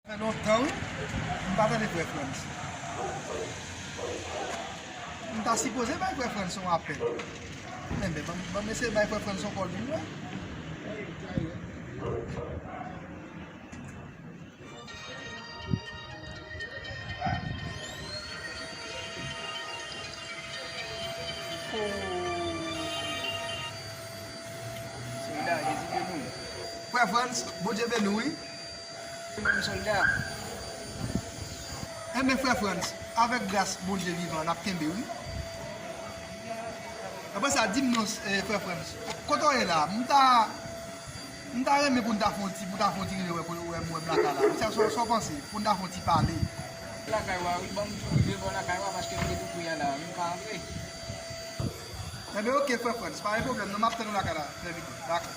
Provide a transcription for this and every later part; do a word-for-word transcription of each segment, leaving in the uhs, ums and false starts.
Fè lontan, wi, m pa tande frè Frantz. M ta sipoze bay frè Frantz yon apèl. Enben, ban, ban m eseye bay frè Frantz yon kòl pou m wè. Sòlda, Jezi beni w. Frè Frantz, Bondye beni w, wi. Menm sòlda. Enben, frè Frantz, avèk gras Bondye vivan, n ap kenbe, wi. Apre sa, di m non, eh, frè Frantz, kote w ye la? M ta, m ta renmen pou n ta fè yon ti, pou n ta fè yon ti rive wè, wè, wè m lakay la. Sa, sa, sa w panse? Pou n ta fè yon ti pale. Lakay w a, wi, ban m tou rive bò lakay w a, paske m te tou pri a la, m ka antre. Enben, oke, frè Frantz, pa gen pwoblèm, non, m ap tann ou lakay la, trè byen, dakò.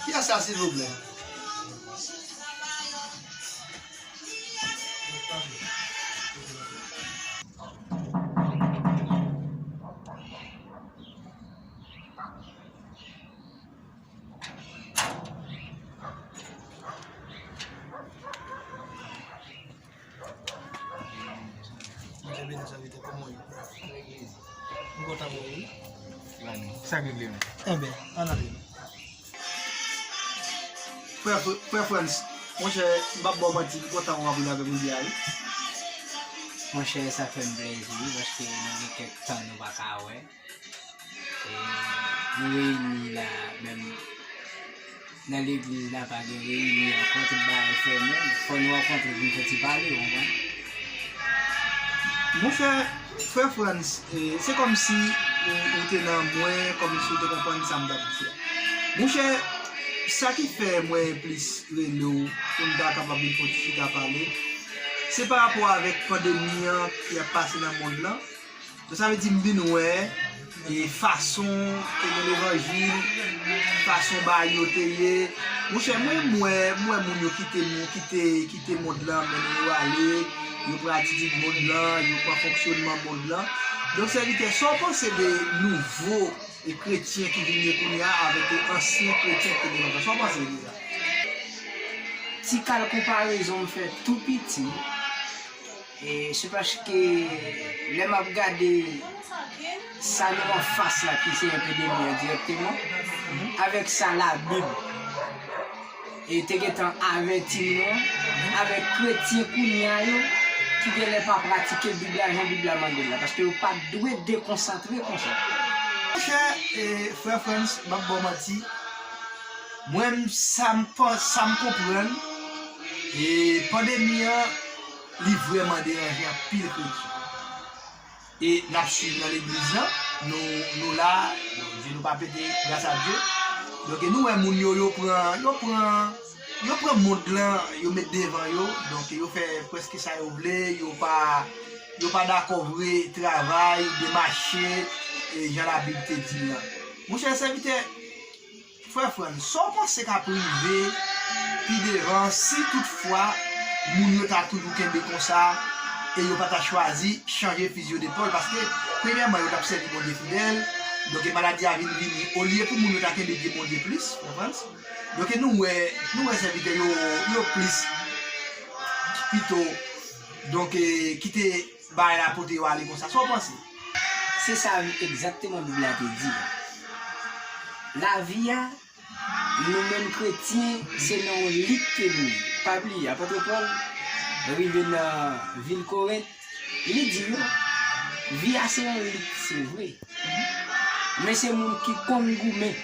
Kiyès sa, silvouplè? Bondye beni w, sèvitè, kòman w ye? M kontan wè w, wi. Sa k regle menm? Enben, ann ale non. Frè, frè Frantz, monchè, m p ap ba w manti, m kontan wè w anpil avèk Bondye a, wi. Monchè, sa fè m plezi, wi, paske nou gen kèk tan nou pa ka wè. E, nou reyini la, menm nan legliz la, pa gen reyini ankò, tout bagay fèmen. Fò nou rankontre pou n fè ti pale, w konprann? Monchè, frè Frantz, e, se kòmsi ou, ou te nan mwen, kòmsi ou te konprann sa m t ap di a. Monchè, sa ki fè mwen plis rele w pou n ta kapab vin fè yon ti chita pale, se pa rapò avèk pandemi an ki ap pase nan mond lan. Donk, sa vle di m vin wè, e, fason te gen levanjil, fason bagay yo te ye. Monchè, mwen, m wè, m wè moun yo kite, moun kite, kite mond lan, mennen yo ale, yo pran atitid mond lan, yo pran fonksyonman mond lan. Donk, sèvitè, sa w panse de nouvo, e, kretyen ki vin ye kounye a avèk, e, ansyen kretyen ki te gentan? Sa w panse de sa? Ti kal konparezon m fè tou piti, e, se paske lè m ap gade sa nou anfas la, ki se epidemi an dirèkteman, avèk sa Labib, e, te gentan avèti nou an, avèk kretyen kounye a yo, ki genlè pa pratike Bib la jan Bib la mande l la, paske yo pa t dwe dekonsantre konsa. Monchè, e, frè Frantz, m ap ba w manti, mwen, m, sa m pa, sa m konprann, e, pandemi an, li vrèman deranje anpil kretyen. E n ap swiv nan legliz lan, nou, nou la, je nou pa pete, gras a Dye. Donk, e nou wè moun yo, yo pran, yo pran, yo pran mond lan, yo met devan yo, donk, yo fè prèske sa yo vle, yo pa, yo pa dakò vre travay, de mache, e jan Labib te di l lan. Monchè sèvitè, Frè Frantz, sa w panse k ap rive pi devan si toutfwa moun yo ta toujou kenbe konsa e yo pa ta chwazi chanje fizi yo depòl? Paske, premyèman, yo t ap sèvi Bondye fidèl, donk maladi a vin vini. Olye pou moun yo ta kenbe pye Bondye plis, Frè Frantz, donk nou wè, nou wè sèvitè yo, yo plis pito, donk, kite bagay la pote yo ale konsa. Sa w panse? Se sa egzakteman Bib la te di a. Lavi a, nou menm kretyen, se nan yon lit ke nou ye. Pa bliye, apot Pòl rive nan vil Korent, li di yo, vi a se yon lit, se vre. Men se moun ki konn goumen,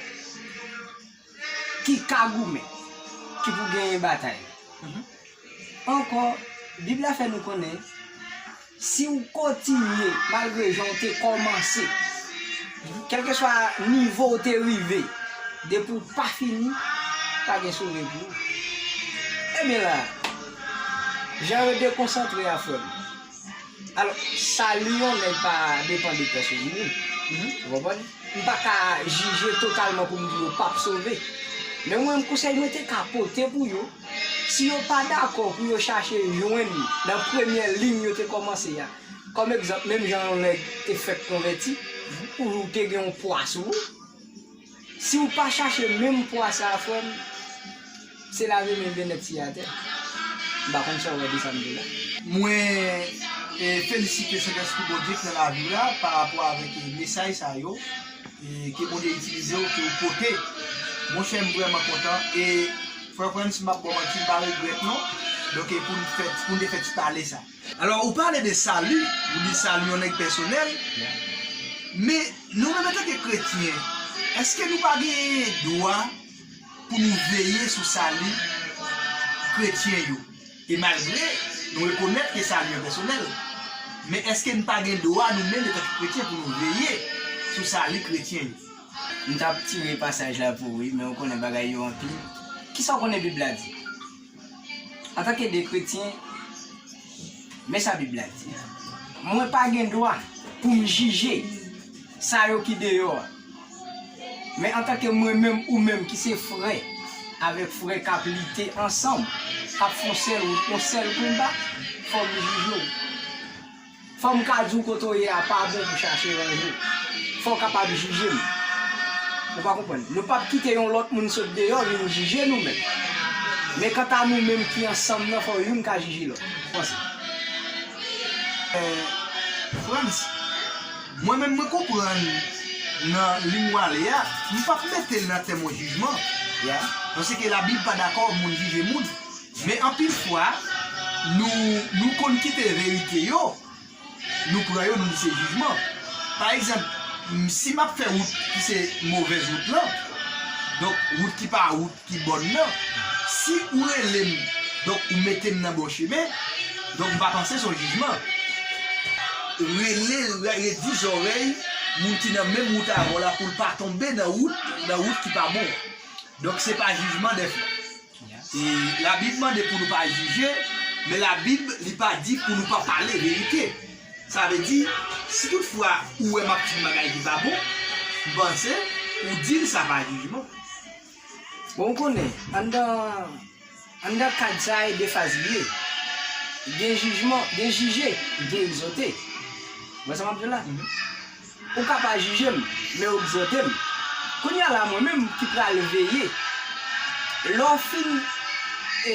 ki ka goumen, ki pou genyen batay. Ankò, Bib la fè nou konnen, si w kontinye malgre jan w te kòmanse, kèlkeswa nivo w te rive, depi w pa fini, w Pa gen sove pou ou. Ebyen la, jan yo dekonsantre a, frè m. Alò, sali yon nèg pa depann de pèsonn moun. Ou konprann? M pa ka jije totalman pou m di yo p ap sove. Men mwen, konsèy mwen te ka pote pou yo, si yo pa dakò pou yo chache jwenn nan premyè liy yo te kòmanse a, kòm egzanp, menm jan yon nèg te fèk konvèti, ou te gen yon pwa sou ou, si w pa chache menm pwa sa a, frè m, se lave men l byenèt siye atè. M pa konn sa w wè de sa m di la. Mwen, e, felisite Sentespri Bondye ki nan lavi w la pa rapò avèk, e, mesaj sa yo, e, ke Bondye itilize w, ke w pote. Monchè, m vrèman kontan. E, frè Frantz, m ap ba w manti, m pa regrèt non. Donk, e, pou n fè, pou n te fè ti pale sa. Alò, ou pale de sali, ou di sali yon nèg pèsonèl, men nou menm antanke kretyen, èske nou pa gen dwa pou nou veye sou sali kretyen yo? E malgre nou rekonèt ke sali an pèsonèl, men èske n pa gen dwa nou menm antanke kretyen pou nou veye sou sali kretyen yo? M t ap tire pasaj la pou ou wi, men ou konnen bagay yo anpil. Kisa w konnen Bib la di? Antanke de kretyen, men sa Bib la di. Mwen pa gen dwa pou m jije sa yo ki deyò a. Men antanke mwen menm ou menm ki se frè avèk frè k ap lite ansanm, k ap fè yon sèl wout, yon sèl konba, fò m jije w. Fò m ka di w kote w ye a pa bon pou chache ranje w. Fò w kapab jije m. Ou pa konprann? Nou p ap kite yon lòt moun sot deyò vin jije nou menm. Men kanta nou menm ki ansanm nan, fò youn ka jije lòt. Panse. Eh, Frantz, mwen menm mwen konprann nan liy w ale a, m p ap mete l nan tèm yon jijman. Ya. Paske Labib pa dakò moun jije moun. Men anpil fwa, nou, nou konn kite verite yo, nou pran yo, nou di se jijman. Pa egzanp, m, si m ap fè wout ki se movèz wout lan, donk wout ki pa wout ki bòn nan, si ou rele m, donk ou mete m nan bon chemen, donk m pa panse se yon jijman. Rele, re-, redi zòrèy moun ki nan menm wout avè w la pou l pa tonbe nan wout, nan wout ki pa bon. Donk se pa jijman dèfwa. E Labib mande pou nou pa jije, men Labib, li pa di pou nou pa pale verite. Sa vle di, si toutfwa ou wè m ap di yon bagay ki pa bon, m panse ou di l, sa pa jijman. Bon, ou konnen, anndan, anndan kad sa a, e de faz li ye. Gen jijman, gen jije, gen egzòte. Ou wè sa m ap di w la? Ou ka pa jije m, men w egzòte m. Kounye a la, mwen menm ki pral veye, lè w fin, e,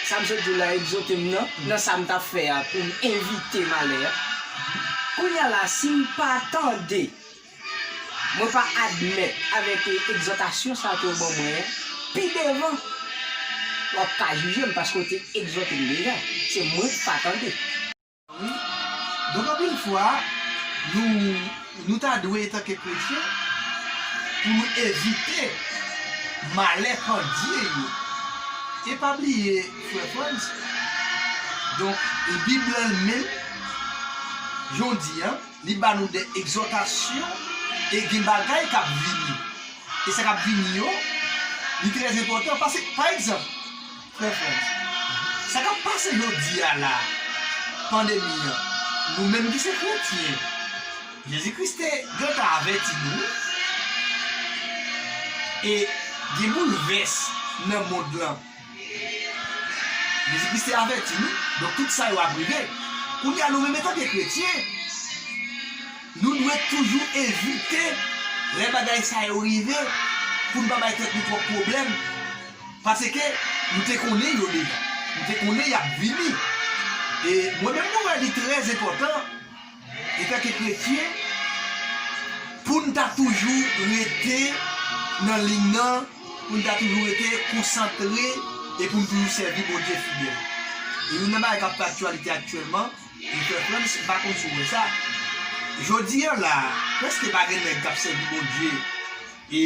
sa m sot di w la, egzòte m nan, nan sa m t ap fè a pou m evite malè a. Kounye a la, si m pa tande, mwen pa admèt avèk egzòtasyon sa a ke w ban mwen an, pi devan, w ap ka jije m paske w te egzòte m deja. Se mwen ki pa tande. Wi. Donk, anpil fwa, nou, nou ta dwe, antanke kretyen, pou nou evite malè pandye yo. E pa bliye, frè Frantz, donk, Bib lan li menm, jan w di a, li ba nou de egzòtasyon e gen bagay k ap vini. E sa k ap vini yo, li trè enpòtan. Paske, pa egzanp, frè Frantz, sa k ap pase jodi a la, pandemi an, nou menm ki se kretyen, Jezi Kris te gentan avèti nou, wi. E gen boulvès nan mond lan. Jezi Kris te avèti nou, donk tout sa yo ap rive. Kounye a, nou menm antanke kretyen, nou dwe toujou evite lè bagay sa yo rive pou n pa bay tèt nou twòp pwoblèm. Paske nou te konnen yo deja. Nou te konnen y ap vini. E mwen menm, mwen wè li trè enpòtan, antanke kretyen, pou n ta toujou rete nan liy nan, pou n ta toujou rete konsantre e pou n toujou sèvi Bondye fidèl. E youn nan bagay k ap fè aktyalite aktyèlman, e frè Frantz, m pa konn si w wè sa. Jodi a la, prèske pa gen nèg k ap sèvi Bondye e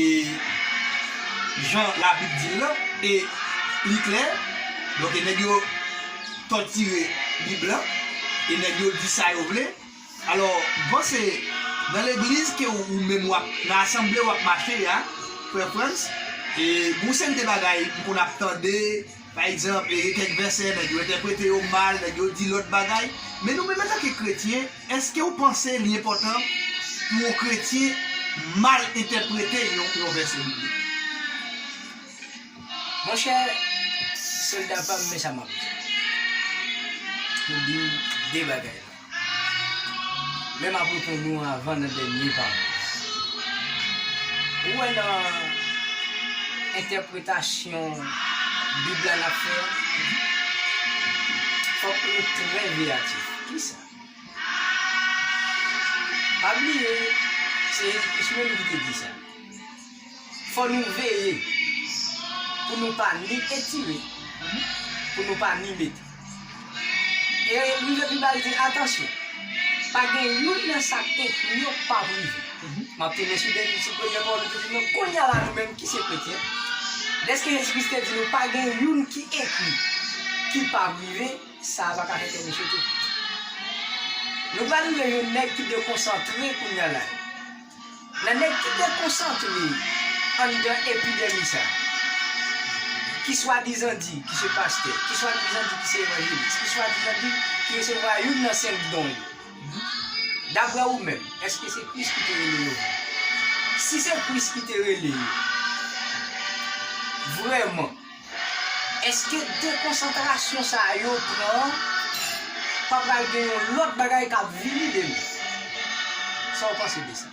jan Labib di l lan, e li klè, donk, e nèg yo tòtire Bib lan, e nèg yo di sa yo vle. Alò, m panse, nan legliz ke ou, ou menm w ap, nan asanble w ap mache a, frè Frantz, E gon seri de bagay m konn ap tande, pa egzanp, e gen kèk vèsè, nèg yo entèprete yo mal, nèg yo di lòt bagay. Men nou menm antanke kretyen, èske w panse li enpòtan pou yon kretyen mal entèprete yon, yon vèsè biblik? Monchè, sòlda pa m, men sa m ap di. Pou di de bagay la. Men m ap reponn ou anvan nan dènye pawòl. Ou wè nan entèpretasyon Bib la n ap fè a, fòk nou trè veyatif. Kisa? Pa bliye, se Jezi Kris menm ki te di sa. Fò nou veye pou nou pa ni etire, pou nou pa ni mete. E rive pi ba, li di, atansyon, pa gen youn nan sa k ekri yo k pa prive. M ap tounen sou dènye, sou premye pawòl ou te di nou, kounye a la nou menm ki se kretyen, dèske Jezi Kris te di nou pa gen youn ki ekri ki pa prive, sa a pa ka fè kè nou sote. Nou pral rive jwenn nèg ki dekonsantre kounye a la. Nan nèg ki dekonsantre anndan epidèmi sa, ki swadizan di ki se pastè, ki swadizan di ki se evanjelis, ki swadizan di ki resevwa youn nan senk don yo. Daprè ou menm, èske se Kris ki te rele yo? Si se Kris ki te rele yo, vrèman, èske dekonsantrasyon sa a yo pran an pa pral gen yon lòt bagay k ap vini demen? Sa w panse de sa?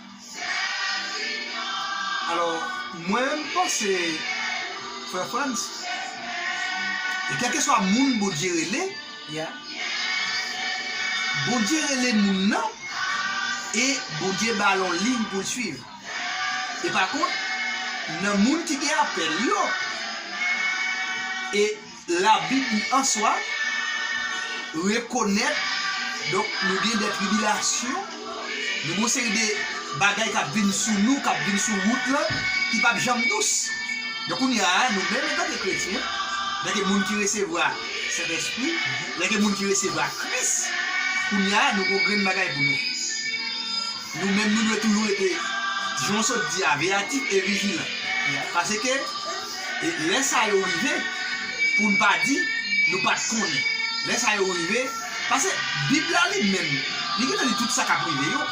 Alò, mwen menm m panse, frè Frantz, e kèlkeswa moun Bondye rele, Ya. Bondye rele moun nan e Bondye ba l yon liy pou l swiv. E pa kont, nan moun ki gen apèl yo, e Labib li an swa rekonèt, donk, nou gen de tribilasyon, nou gen yon seri de bagay k ap vin sou nou, k ap vin sou wout lan, ki p ap janm dous. Donk, kounye a, nou menm antanke kretyen, antanke moun ki resevwa Sentespri, antanke moun ki resevwa Kris, kounye a, nou gen yon grenn bagay pou nou. Nou menm, nou dwe toujou rete, jan w sot di a, veyatif e vijilan. Paske, e, lè sa yo rive, pou n pa di, nou pa t konnen. Lè sa yo rive, paske Bib la li menm, li gentan di tout sa k ap rive yo.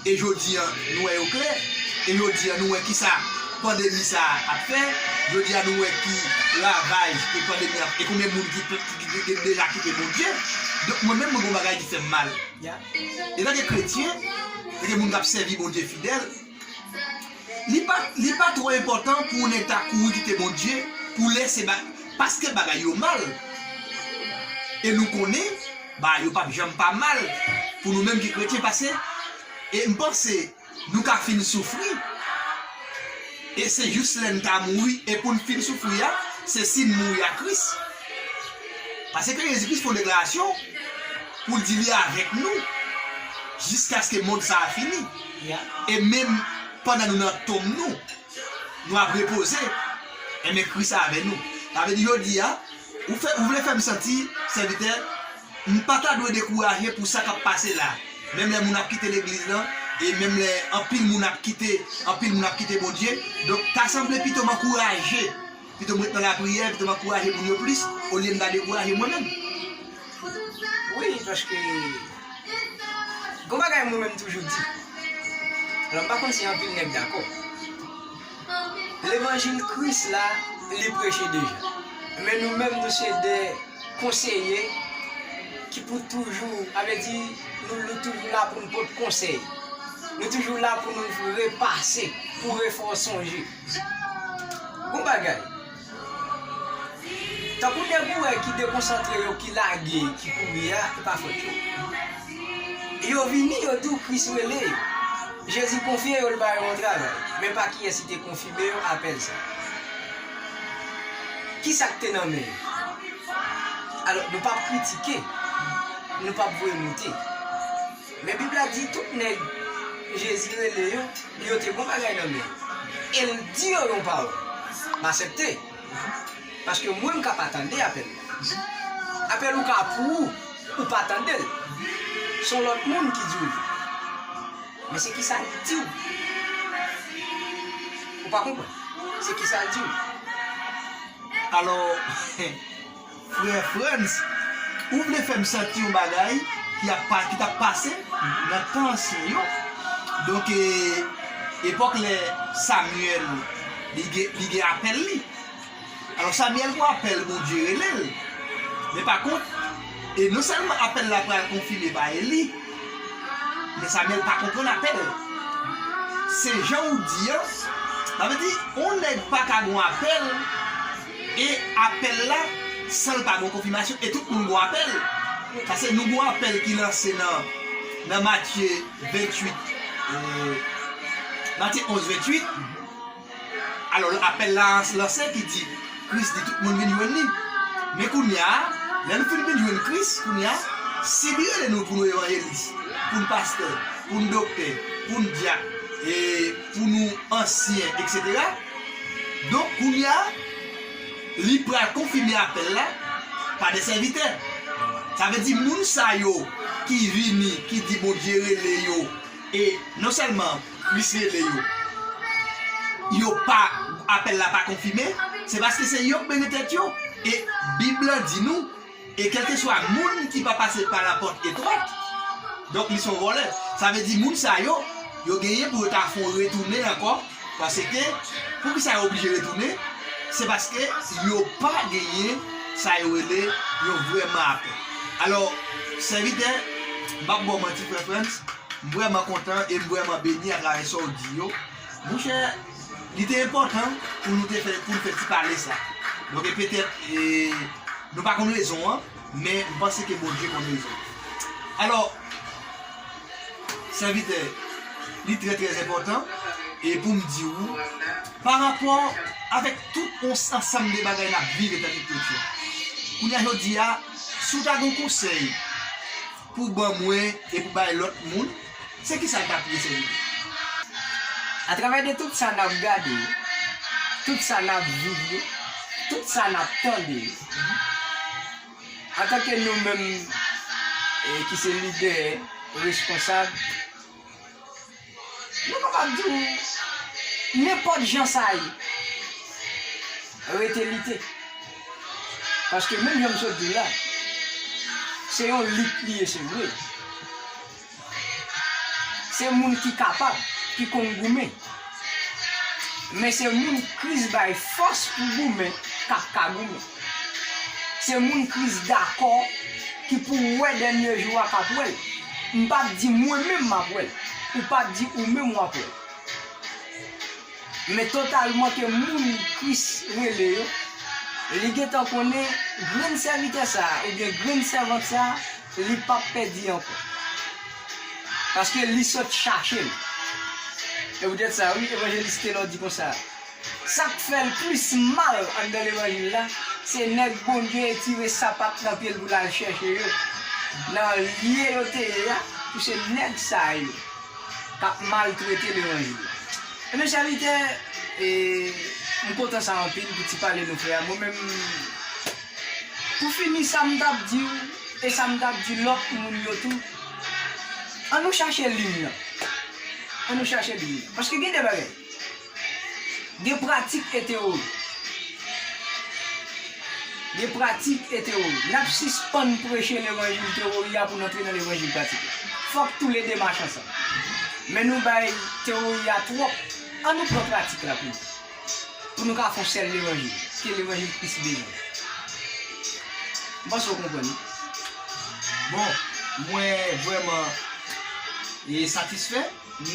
E jodi a, nou wè yo klè. E jodi a, nou wè kisa pandemi sa a ap fè. Jodi a, nou wè ki ravaj ke pandemi a, e konbyen moun ki, ki, ki, ki deja kite Bondye. Donk, mwen menm, mwen gen yon bagay ki fè m mal. Etanke kretyen, etanke moun k ap sèvi Bondye fidèl, li pa, li pa twò enpòtan pou w nèk ta kouri kite Bondye, pou w lèse ba-, paske bagay yo mal. E nou konnen, bagay yo p ap janm pa mal pou nou menm ki kretyen, paske, e m panse, nou ka fin soufri. E se jis lè n ta mouri, e pou n fin soufri a, se si n mouri ak Kris. Paske Jezi Kris fè yon deklarasyon pou l di li avèk nou jiskaske mond sa a fini. E menm pandan nou nan tonm nou, nou ap repoze, enben Kris avè nou. Sa vle di jodi a, ou fè, ou vle fè m santi, sèvitè, m pa ta dwe dekouraje pou sa k ap pase la. Menm lè moun ap kite legliz lan, e menm lè anpil moun ap kite, anpil moun ap kite Bondye, donk ta sanble pito m ankouraje, pito m ret nan lapriyè, pito m ankouraje moun yo plis, olye m ta dekouraje mwen menm. Wi, paske gon bagay mwen menm toujou di. Alò, m pa konn si anpil nèg dakò. Levanjil Kris la, li preche deja. Men nou menm, nou se de konseye ki pou toujou, sa vle di, nou, nou toujou la pou n pot konsèy. Nou toujou la pou nou repase, pou refè w sonje. Gon bagay. Tankou nèg ou wè ki dekonsantre yo, ki lage, ki kouri a, e pa fòt yo. Yo vini, yo di w Kris rele yo. Jezi konfye yo, l ba yo yon travay. Men pa kiyès li te konfime yo apèl sa. Kisa k te nan men yo? Alò, nou p ap kritike, nou p ap voye moute. Men Bib la di tout nèg Jezi rele yo, yo te gon bagay nan men yo. E l di yo yon pawòl. M aksepte. Paske mwen, m ka pa tande apèl la. Apèl ou ka pou ou, ou pa tande l. Se yon lòt moun ki di w li. Men se kisa l di w. Ou pa konprann? Se kisa l di w. Alò, frè Frantz, ou vle fè m santi yon bagay ki ap pa, ki t ap pase nan tan ansyen yo. Donk, e, epòk lè Samyèl, li gen, li gen apèl li. Alò, Samyèl gon apèl Bondye rele l. Men pa kont, e non sèlman apèl la pral konfime pa Eli, men Samyèl pa konprann apèl. Se jan ou di an, sa vle di, yon nèg pa ka gon apèl, e apèl la, san l pa gon konfimasyon, e tout moun gon apèl. Paske nou gon apèl ki lanse nan, nan Matye venntuit, e, Matye onz venntuit. Alò, apèl la lanse ki di, Kris di tout moun vin jwenn li. Men kounye a, lè nou fin vin jwenn Kris, kounye a, si li rele nou pou nou evanjelis, pou n pastè, pou n doktè, pou n dyak, e pou nou ansyen, etsetera. Donk, kounye a, li pral konfime apèl la pa de sèvitè. Sa vle di, moun sa yo ki vini, ki di Bondye rele yo, e non sèlman Kris rele yo, yo pa, apèl la pa konfime, se paske se yo k bere tèt yo. E Bib la di nou, e kèlkeswa moun ki pa pase pa lapòt etwat, donk li se yon vòlè. Sa vle di moun sa yo, yo genyen pou yo ta fè yon retounen ankò, paske poukisa yo oblije retounen? Se paske yo pa genyen sa yo rele yon vrèman apèl. Alò, sèvitè, m p ap ba w manti, frè Frantz, m vrèman kontan e m vrèman beni atravè sa w di yo. Monchè, li te enpòtan pou nou te fè, pou nou fè ti pale sa. Donk, e petèt, e, nou pa konn rezon an, men m panse ke Bondye konn rezon. Alò, sèvitè, li trè, trè enpòtan, e pou m di w, pa rapò avèk tout yon ansanm de bagay n ap viv etan ke kretyen. Kounye a jodi a, si w ta gen yon konsèy pou ban mwen e pou bay lòt moun, se kisa l t ap ye, sèvitè? Atravè de tout sa n ap gade yo, tout sa n ap viv yo, tout sa n ap tande yo, antanke nou menm, e, ki se lidè, responsab, nou kapab di w, nenpòt jan sa ye, rete lite. Paske menm jan m sot di w la, se yon lit li ye, se vre. Se moun ki kapab, ki konn goumen. Men se moun Kris bay fòs pou goumen k ap ka goumen. Se moun Kris dakò ki pou wè dènye jou a k ap wè l. M p ap di mwen menm m ap wè l. Ou p ap di ou menm w ap wè l. Men totalman ke moun Kris rele yo, li gentan konnen grenn sèvitè sa a, oubyen grenn sèvant sa a, li p ap pèdi ankò. Paske li sot chache l. E poutèt sa, wi, evanjelis Telor di konsa, sa k fè l plis mal anndan levanjil la, se nèg Bondye retire sapat nan pye l pou l al chèche yo nan lye yo te ye a, pou se nèg sa yo k ap maltrete levanjil la. Ebyen, sèvitè, e, m kontan sa anpil pou ti pale nou fè a. Mwen menm, pou fini, sa m t ap di w, e sa m t ap di lòt moun yo tou, ann nou chache liy lan. Ann nou chache liy lan. Paske gen de bagay. Gen pratik e tewori. Gen pratik e tewori. N ap sispann preche levanjil tewori a pou n antre nan levanjil pratik la. Fòk toulede mache ansanm. Men nou bay tewori a twòp. Ann nou pran pratik la pou nou. Pou nou ka fè yon sèl levanjil, ki levanjil Kris bezwen. M panse w konprann, wi. Bon, mwen vrèman, e, satisfè,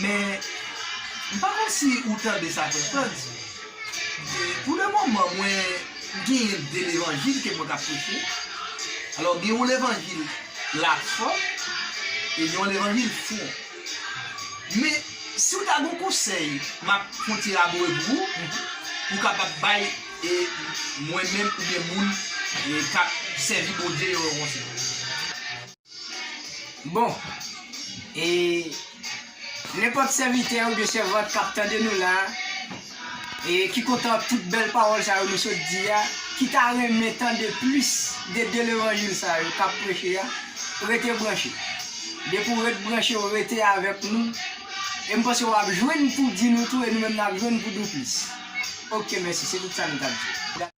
men m pa konn si ou tande sa, frè Frantz. E, pou le moman, mwen genyen de levanjil ke mwen ka preche. Alò, gen yon levanjil lapfò, e gen yon levanjil fwon. Men, si w ta gen yon konsèy, m ap fè yon ti labore pou ou, pou w kapab bay, e, mwen menm oubyen moun, e, k ap sèvi Bondye yo yon konsèy. Bon, e, nenpòt sèvitè oubyen sèvant k ap tande nou la, e ki kontan tout bèl pawòl sa yo nou sot di a, ki ta renmen tande plis de de levanjil sa yo k ap preche a, rete branche. Depi w ret branche, w rete avèk nou. E m panse w ap jwenn pou di nou tou, e nou menm n ap jwenn pou di w plis. Oke, mèsi. Se tout sa nou t ap di.